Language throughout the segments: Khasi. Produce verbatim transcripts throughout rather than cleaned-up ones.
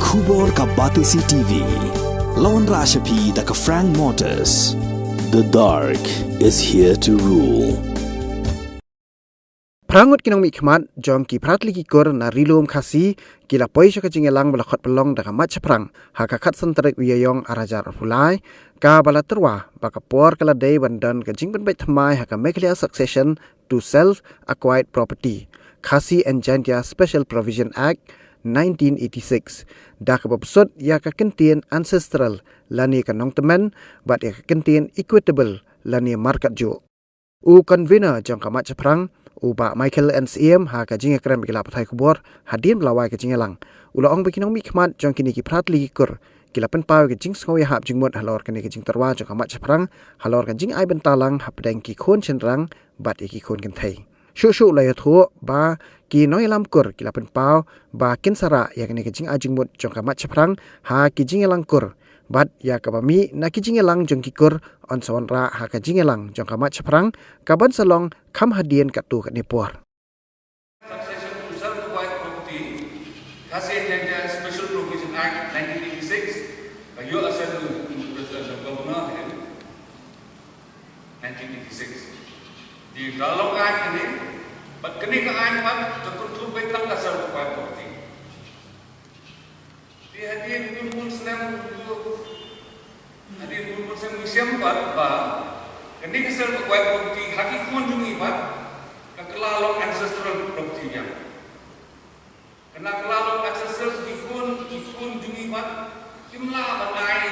Khubor ka Batesi T V. Lawan Rashapi da ka Frank Motors. The dark is here to rule. Phra ngut ki nongmihkhmat jong ki phra tylli ki kur na Ri Lum Khasi ki la poi sha ka jingïalang ba la khot pynlong da ka mat shaphrang ha ka khatsan tarik u Ïaïong arhajar arphew lai, kaba la tyrwa ba ka por ka la dei ban don ka jingpynbeit thymmai ha ka Meghalaya Succession to Self Acquired Property, Khasi and Jaintia Special Provision Act nineteen eighty-six, da kaba pynsut ïa ka kyntien ancestral lane ka nongtymmen bad ïa ka kyntien equitable lane markatjuh. U convener jong ka mat shaphrang, u Bah Michael N Syiem, ha ka jingïakren bad ki lad pathai khubor hadien ba la wai ka jingïalang, u la ong ba ki nongmihkhmat jong kine ki phra tylli ki kur ki la pynpaw ïa ka jingsngew ïahap jingmut halor kane ka jingtyrwa jong ka mat shaphrang halor ka jingai bynta lang hapdeng ki khun shynrang bad ïa ki khun kynthei. Shuh shuh la ïathuh ba ki nongïalam kur ki la pynpaw ba kin sa rah ïa kane ka jingai jingmut jong ka mat shaphrang ha ki jingïalang kur, bad ïa kaba mih na ki jingïalang jong ki kur yn sa wanrah ha ka jingïalang jong ka mat shaphrang kaban sa long kham hadien katto katne por. Succession to Self Acquired Property, Khasi and Jaintia Special Provision Act nineteen eighty-six, ka ïoh ascend to President of Governor, nineteen eighty-six. Te ka long aiñ kane, bad kane ka aiñ pat ka kynthup beit tang ka Self Acquired Property. Te hadien bun bun snem, hadien bun bun snem ngi shem pat ba kane ka Self Acquired Property ha ki khun jong ngi pat ka kylla long ancestral property biang. Kane ka kylla long ancestral, ki khun, ki khun jong ngi pat kim lah ban ai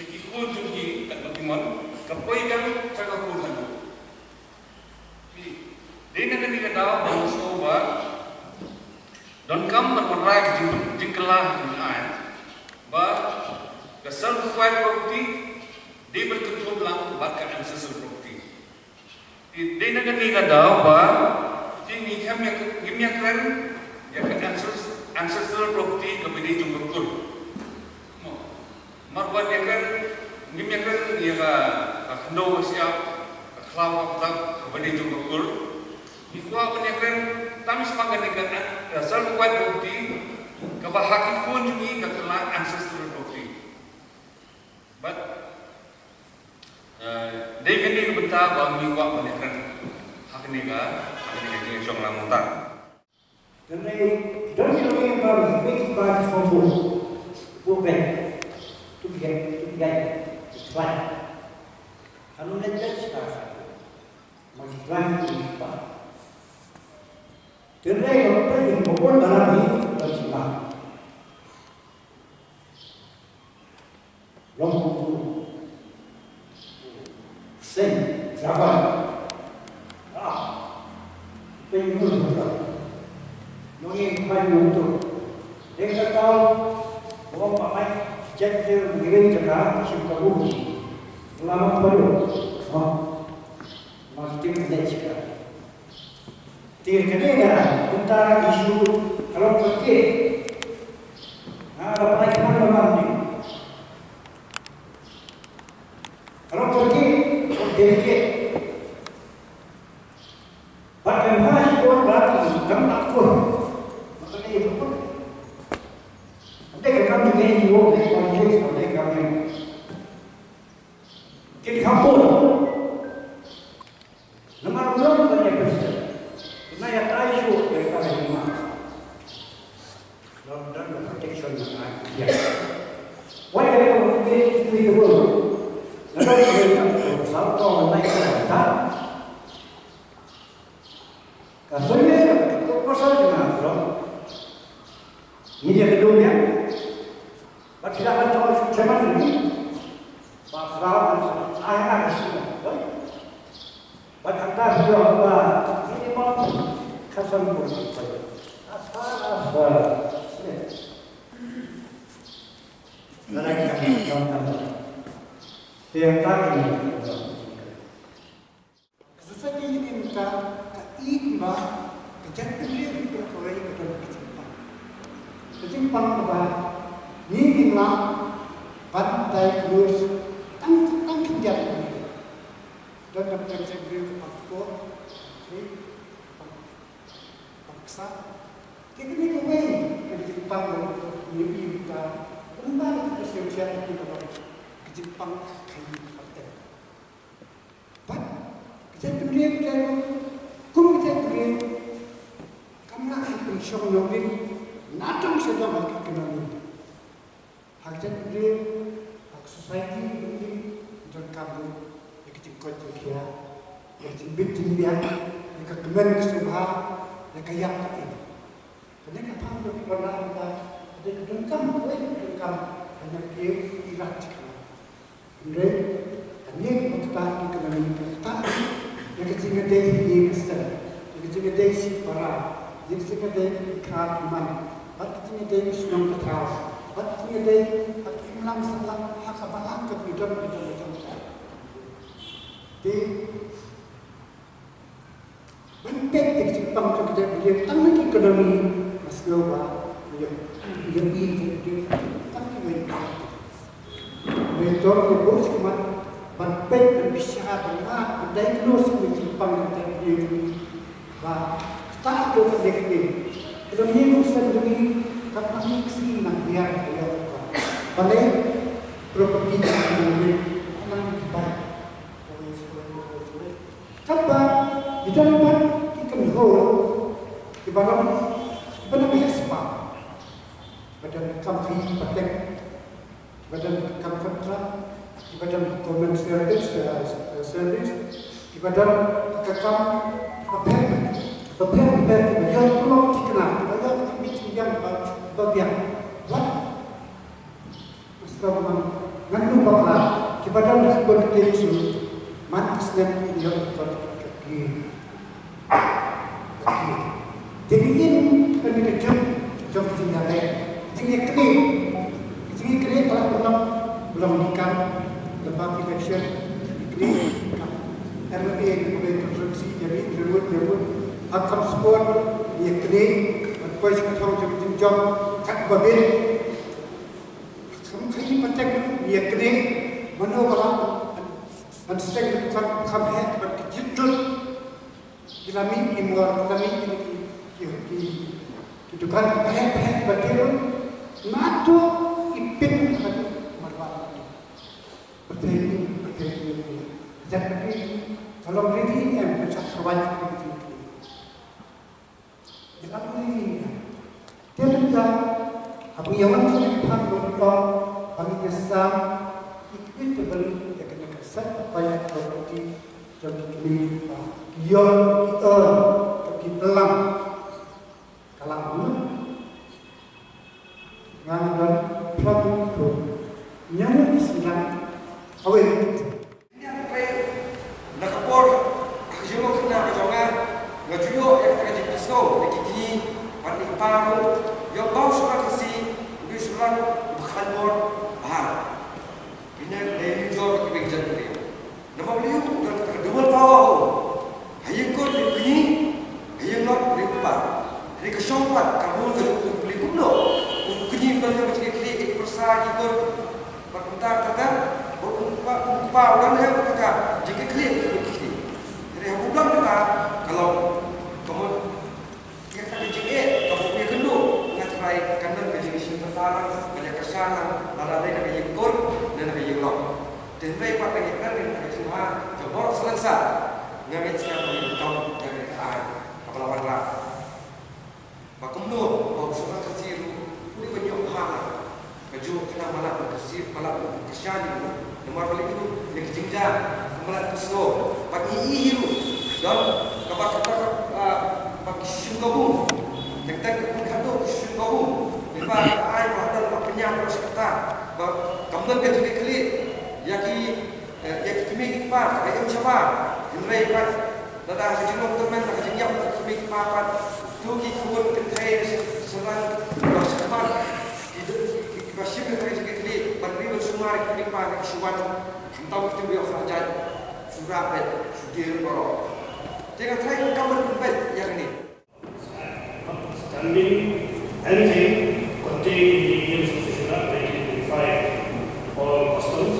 ïa ki khun jong ki katba ki mon, ka poi biang sha ka khun kane. Dei na kane ka daw ba nga sngew ba donkam ban wanrah ka jing, jingkylla jingaiñ ba ka Self Acquired Property dei ban kynthup lang bad ka ancestral property. Te dei na kane ka daw ba te ngi khlem ïa, ngim ïakren ïa ka ancest-, ancestral property kaba dei jong ka kur. Mo. Namar ba ïakren, ngim ïakren ïa ka, ka khyndew ka shyiap, ka khlaw ka btap kaba dei jong ka kur. Ngi kwah ban ïakren tang shaphang kane ka, eh, Self Acquired Property kaba ha ki khun jong ngi ka kylla ancestral property. Bad, eh, dei kane ka bynta ba ngi kwah ban ïakren ha kane ka, ha kane ka jingïashong lang mynta. Hynrei don ki nongïalam ba ki mih ki ba ki sngewthuh. Buh beit. To be, to be, to try. Kan ym leit beit sha ka. Ma ki try ki ba. Hynrei ba peit ki ba bun ba la mih ba ki ba. Long kumtu. Seng, sabar. Ah. Pynmut. Ngi khmih kumtu. Dei ka taw. Bom ba mai. Jet de ngiring jaka shim ka bu. Lama paru. Ma. Ma tim ne chika. Te kane nga, mynta issue ka long kyrkieh. Nga la pynai khmat ba ma ni. Ka long kyrkieh, ka long delicate. Bad ka mha shibun ba ki kam akur. Ba ka dei akur. Ynda ka kam jong ka N G O, ynda ka politics, ynda ka kam jong kin kham bun. Namar u long ban ïa pyrshah. Kane ïa tai shuh ïa ka ïa ma. Long don ka protection na ka ïa. Wat ïa ka protection ni tu. Namar u long ban ïa pyrshah. Ka solution ka proposal na long. Ngi ïa ka dum ïa. Bad sila ban tong chairman ni. Ba sila ban ai ai sila. Bad hangta sila ba minimum khasan pun. As far as, uh, Ka society mynta ka ïohi ba ka jaitbynriew hi ka la kawei ka don ka jingpang. Ka jingpang kaba ngi ngim lah ban diagnose tang, tang khyndiat. Don ka jaitbynriew ka pang tkor, ka pang, pang ksa. Te kane kawei ka jingpang ngi ïohi mynta Ka jingpang ka jingpang. Bad ka jaitbynriew, kum ka jaitbynriew, kam lah ban pynshong nongrim nadong shadong ha ka economy. Ha ka jaitbynriew, ha ka society, ngi donkam ïa ka jingkoit jingkhiah, ïa ka jingbit jingbiang, ïa ka kmen ka sngewbha, ïa ka ïap ka im. Kane ka phang jong ki para ka dei ka donkam, kawei ka donkam ka nongkiew irat jingkmen. Hynrei kane ka ktah ki kmen ka ktah ïa ka jingïadei hi ka seng, ïa ka jingïadei shi para, ïa ka jingïadei ki kha ki man, bad ka jingïadei ki shnong ki thaw, bad ka jingïadei ha ki imlang sahlang, ha ka balang ka bynta ka jong ka jong ka. Te ban peit ïa ka jingpang jong ka jaitbynriew tang na ki economy, nga sngew ba ïa, ïa phi ka jaitbynriew tang kiwei. Hynrei to ïa bun sha khmat ban peit, ban bishar, ban wad, ban diagnose ïa ka jingpang jong ka jaitbynriew ba ktah dei ka dei ka dei. Ka dei ka seng jong ngi, ka dei ka seng nang hiar ka ïa ka. Balei property ka nang rit, ka nang dibai. Katba ngi don pat ki kynhun kiba lam, kiba nang heh spah, kiba don ka kam khaïi patek, kiba don ka kam kontrak, kiba don ka government service, eh, service, kiba don ka kam bapher bapher, bapher bapher, kiba ïoh pynlong thikna, kiba ïoh ka jingbiang, ba, ba biang. Wat Master man, ngan ym bakla, kiba don ha kaba ktien shu, man ka snem ïoh ka kot ka ki. Ka ki. Te ïa in, ka ni ka jong, jong ka jingïaleh, ka jingïaknieh, ka jingïaknieh ka la pynlong, pynlong di kan, lem bad election, ïaknieh, ka M L A, ka constituency, ïa ri, ïa wut, ïa wut, ha kam sport, ïaknieh, ban poi sha ka thong jong ka jingjop, katba bit, Kam khaïi patek, ïa kane mano ba la ban seng ban kham heh ban kjit lut. Ki la mih ki mor, ki la mih ki, ki, ki, ki dukan ba heh ba heh ba dei. Nato i pyn ban marwat. Pyrthei, pyrthei, pyrthei. Jat pyrthei ka long ready em ka jat kawai. Ïa la uri. Te mynta haba ngi ïa wan sha kane ka phang ba ngi ong ba ngi ïa sam equitable ïa kane ka set of right property jong ki kmie ba ki ïoh ki earn ka ki plang. Ka la uri. Nga don phra phew. Ngan ïa sdang. Awei. Na ka por ha ka jinglong khynnah ka jong nga, nga ju ïoh ïa kata ka jingpynsngew ïa ki kñi bad ki kpa ruh, ïa u Bah Sumar Khasi, u dei u Sumar uba khlaiñ bor bha. Phi ïa leh ïa u jor kiba ïeit ïa u. Namar balei u don kata ka double power. Ha ïing kur lei u kñi, ha ïing lot lei u kpa. Hynrei ka shong pat ka rule ka jong u pli kumno. U kñi u don ka jingïakhih ïa ki pyrsa ki kur. Bad kumta kata, bad u kpa, u kpa u don ha kata ka jingïakhih ïa ki kñi. Hynrei haba u don kata ka long ka mut ïa kata ka jingeh kaba u ïakynduh, nga tharai kan don ka jingïashim bynta lang, ka jingkyrshan lang, lada dei na ka ïing kur ne na ka ïing lot. Te hynrei pat nga ïakren na ka jingma jong baroh salonsar. Nga ngeit skhem ba ngin ïoh ïa ka aiñ kaba la wanrah. Ba kumno ba u Sumar Khasi ruh u dei ban ïoh bha lang. Kajuh ka dang ba lah ban kyrshan, ba lah ban kyrshan ïa u. Namar balei ïa u, ïa ka jingjia, kumba la pynshong. Bad ngi ïohi ruh, don kaba, kaba, kaba, ah, ba ki shim kabu. Teng teng ki khun khadduh ki shim kabu. Ba ka aiñ ba don ba pynïap ruh shi katta. Ba kam don ka jingkitkhlieh ïa ki, eh, ïa ki kmie ki kpa, ka im shabar. Hynrei pat Lada ka jinglong tymmen, ka jingïap ka kmie ki kpa pat. To ki khun kynthei shynrang kiba shakmat, ki, ki, kiba shim ka jingkitkhlieh ban ri ban sumar ïa ki kmie ki kpa na ki shuwa. Khamtam ki tymmen ïa u Fahjait, shu rah beit, shu dei baroh. Te nga tharai ka kam ban pynbeit ïa kane. Notwithstanding anything contained in the Indian Supreme Court nineteen twenty-five or customs,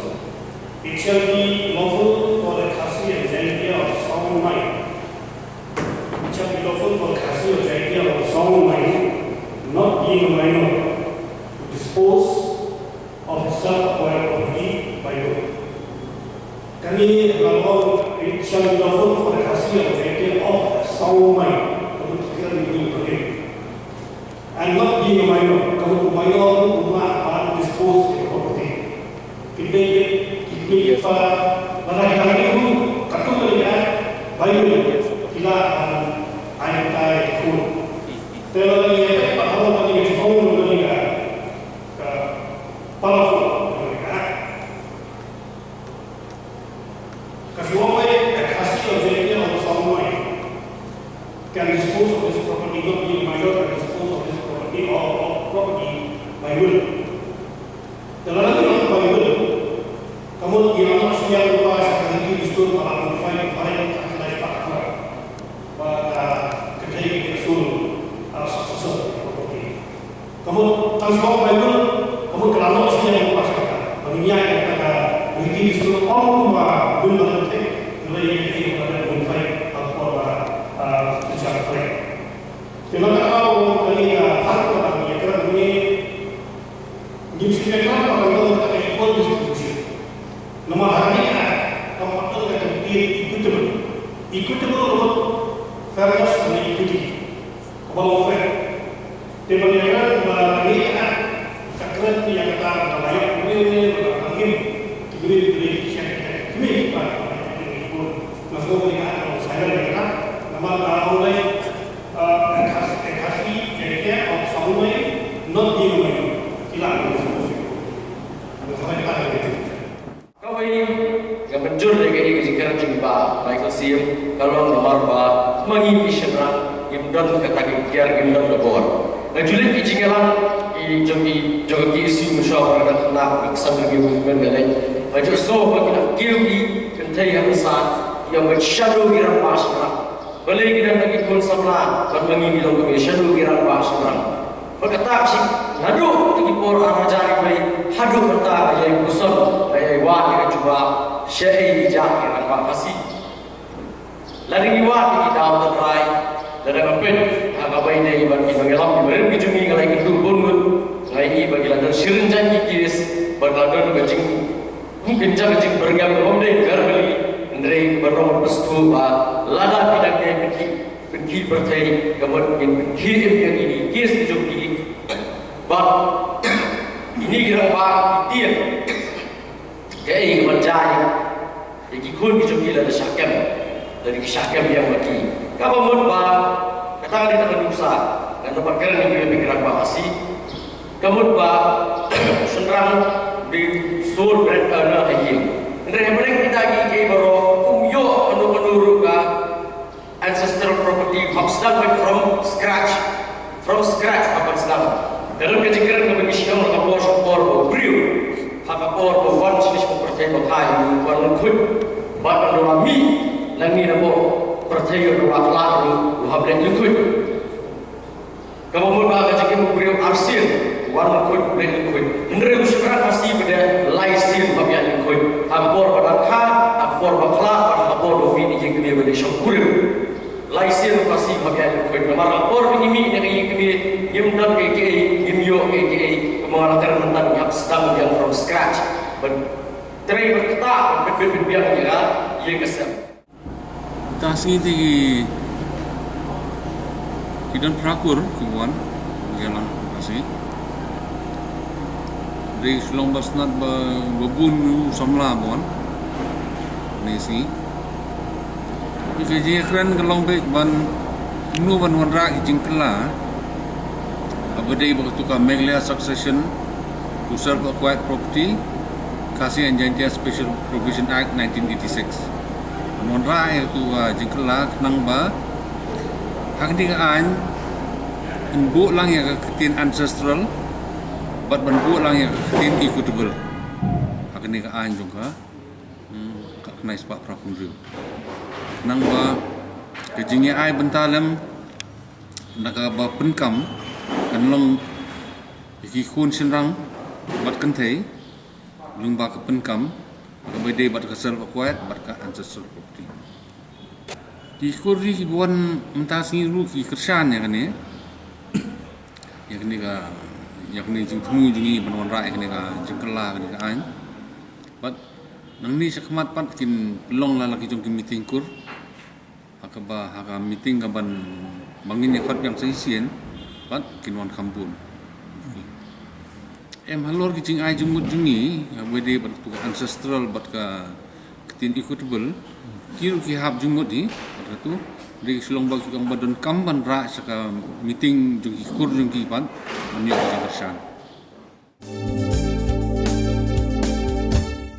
it shall be lawful for the Khasi and Jaiñtia of sound mind, it shall be lawful for the Khasi or Jaiñtia of sound mind, not being a minor, to dispose of himself Shall be lawful for the Khasi or Jaintia of sound mind to be declared in the Union and not being a minor, ka mut u minor u ma ban dispose of the property. Ki dei ki dei pa lada ki dang ri ru katkum ka dei ka Bible ki la ban ai tai ki khun. Te lada ki ïa tai pa haba ka dei ka jingong ka dei ka powerful ka dei ka Ka shu ong wei, a Khasi or Jaintia of sound mind can dispose of this property, not being a minor, can dispose of this property or of property by will. Te lada ki ong by will, ka mut ki ong shu ïa u ba sha ka riti dustur ba la modify, modify, ka kynai spah ka ba, ah, ka dei ka sul, ah, successor property. Ka mut tang shuwa Baibl, ka mut ka la noh shisha ïa u pass kata. Ba ngin ïaid ïa kata ka riti dustur ym kumba bun ba la thik, hynrei ïa kata ka ba la bun fai ha ka por ba, ah, shisha ka trei. Te nangta ka ong kane ka hak kaba ngi ïakren hangne, ngim shym ïakren ba kan long kata ka equal distribution. Namar ha kane ka act, ka mut ka ktien equitable. Equitable ka mut fairness and equity. Kaba long fair. Te ban ïakren ba kane ka act ka kren ïa kata ba la ïap kmie ne ba la tang im. Ki briew ki briew ki sha ki kmie ki pa ki pa ki bun. Nga sngew ba kane ka act ka long silent ïa kata. Namar ka ong dei, eh, Khasi, Khasi, Jaintia of sound mind, not being a minor. Ki la ong sound mind. Nga sngew ba kata ka long. Kawei, nga pynjur ïa kaei ka jingkren jong i Bah Michael Syiem, ka long namar ba ma ngi ki shynrang ngim don kata ka kiar, ngim don ka bor. Nga ju leit ki jingïalang ki jong ki, jong ki issue mynshuwa ba nga khynnah ka Ksan Ri Movement nga leit. Nga ju sngew ba ki la kiew ki kynthei ha ka sa, ki ong ba shadow ki rangbah shynrang. Balei ki dang da ki khun samla, bad ma ngi ki long kmie, shadow ki rangbah shynrang. Bad kata ka shi, naduh kata ki por ar hajar arphew, haduh mynta ka ïai puson, ka ïai wad ïa ka jubab, shaei ki jah ki rangbah Khasi. Lada ngi wad ïa ki daw tynrai, lada nga peit, ha kaba ïadei bad ki nongïalam ki barim ki jong ngi nga la ïakynduh bun ngut, nga ïohi ba ki la don shirin jaiñ ki case, bad la don ka jing Kum kynja ka jingpyrngem kaba ym dei verbally, hynrei kaba long bysthuh ba lada phi dang ïai pynkhih, pynkhih pyrthei, ka mut ngin pynkhih im ïa kine ki case ki jong ki. Bad kine ki rangbah ki tieng kaei kaban jia ïa ki khun ki jong ki lada shah kem, lada ki shah kem biang bad ki. Kaba mut ba kata ka dei kata ka nuksa, ngan ym pat kren ïa ki rangbah Khasi. Ka mut ba shynrang dei sole bread earner ha ïing. Hynrei hapdeng kita kiei kiei baroh, um ïoh kano kano ruh ka ancestral property, hap sdang beit from scratch. From scratch hap ban sdang. Ka don ka jingkren kaba ngi sngewthuh, ka por sha ka por ba u briew ha ka por ba wan shane sha ka pyrthei ba kha, u wan lyngkhuit. Bad ynda u la mih nangne na ka pyrthei, ynda u la khlad ruh u hap leit lyngkhuit. Kaba mut ba ka jingim u briew arsien, wan lyngkhuit, leit lyngkhuit. Hynrei u shynrang Khasi ba dei laisien hap ïaid lyngkhuit. Ha ka por ba dang kha, ha ka por ba khlad, bad ha ka por ba mih na ïing kmie ban ïashong kurim. Laisien u Khasi hap ïaid lyngkhuit. Namar ha ka por ba ngi mih na ka ïing kmie, ngim don kiei kiei, ngim ïoh kiei kiei. Kumba nga la kren mynta, ngi hap sdang biang from scratch. Ban trei, ban ktah, ban pynbeit pynbiang ïa ka ïing ka sem. Mynta sngi te ki, ki don phra kur kiba wan, ki ïalang mynta sngi. Dei shu long ba sngewtynnat ba, ba bun u samla ba wan mynta sngi. Te ka jingïakren ka long beit ban, kumno ban wanrah ki jingkylla haba dei bad katu ka Meghalaya Succession to Self-Acquired Property, Khasi and Jaintia Special Provision Act nineteen eighty-six. Ban wanrah ïa katu ka jingkylla khnang ba ha kane ka aiñ kin buh lang ïa ka ktien ancestral bad ban buh lang ïa ka ktien equitable ha kane ka aiñ jong ka, hmm, ka khyndai spah phra phew hynriew. Khnang ba ka jingïa-ai bynta lem na kaba pyndonkam kan long ïa ki khun shynrang bad kynthei, lyngba ka pyndonkam kaba dei bad ka self-acquired bad ka ancestral property. Ki khun ri kiba wan mynta sngi ruh ki kyrshan ïa kane, ïa kane ka, ïa kane jingthmu jong ngi ban wanrah ïa kane ka jingkylla kane ka aiñ. Bad Nangne shakhmat pat kin long la la ki jong ki meeting kur. Ha kaba, ha ka meeting kaban, ba ngin ïa khot biang sa shisien pat kin wan kham bun. Em halor ki jingai jingmut jong ngi, ha, wei de bad tu ancestral bad ka ktien equitable. Ki ruh ki hap jingmut hi bad ka tu de ki shu long ba ki ong ba donkam ban rah sha ka meeting jong ki kur jong ki pat ban ïoh ka jingkyrshan.